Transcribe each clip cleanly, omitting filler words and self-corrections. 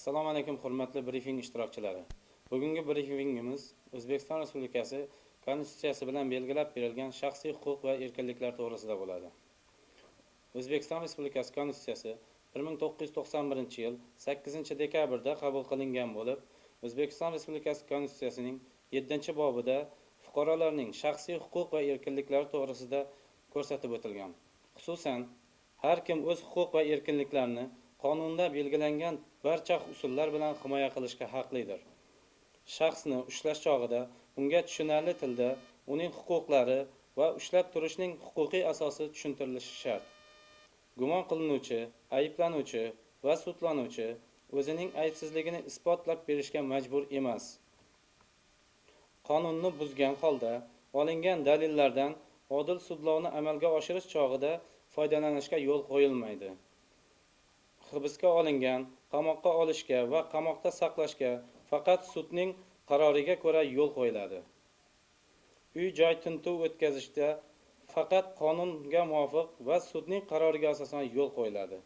Assalomu alaykum, hurmatli brifing ishtirokchilari. Bugungi brifingimiz O'zbekiston Respublikasi Konstitutsiyasi bilan belgilab berilgan shaxsiy huquq va erkinliklar to'g'risida bo'ladi. O'zbekiston Respublikasi Konstitutsiyasi 1991-yil 8-dekabrda qabul qilingan bo'lib, O'zbekiston Respublikasi Konstitutsiyasining 7-bobida fuqarolarning shaxsiy huquq va erkinliklari to'g'risida ko'rsatib o'tilgan. Xususan, har kim o'z huquq va erkinliklarini qonunda belgilangan barcha usullar bilan himoya qilishga haqlidir. Shaxsni ushlash chog'ida unga tushunarli tilda uning huquqlari va ushlab turishning huquqiy asosi tushuntirilishi shart. Gumon qilinuvchi, ayblanuvchi va sudlanuvchi o'zining aybsizligini isbotlab berishga majbur emas. Qonunni buzgan holda olingan dalillardan odil sudlovni amalga oshirish chog'ida foydalanishga yo'l qo'yilmaydi. Hibsga olingan, qamoqqa olishga va qamoqda saqlashga faqat sudning qaroriga ko'ra yo'l qo'yiladi. Uy-joy tintuv o'tkazishda faqat qonunga muvofiq va sudning qaroriga asosan yo'l qo'yiladi.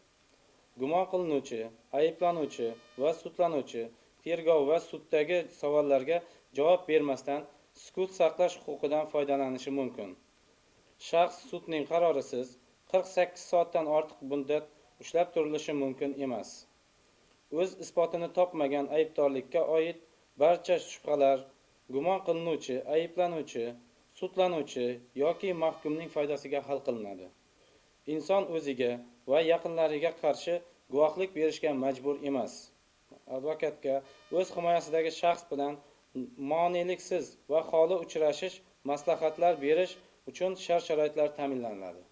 Gumon qilinuvchi, ayblanuvchi va sudlanuvchi tergov va suddagi savollarga javob bermasdan sukut saqlash huquqidan foydalanishi mumkin. Shaxs sudning qarorisiz 48 soatdan ortiq muddat ushlab turilishi mumkin emas. O'z isbotini topmagan aybdorlikka oid barcha shubhalar gumon qilinuvchi, ayblanuvchi, sudlanuvchi yoki mahkumning foydasiga hal qilinadi. Inson o'ziga va yaqinlariga qarshi guvohlik berishga majbur emas. Advokatga o'z himoyasidagi shaxs bilan moneliksiz va xoli uchrashish, maslahatlar berish uchun shart-sharoitlar ta'minlanadi.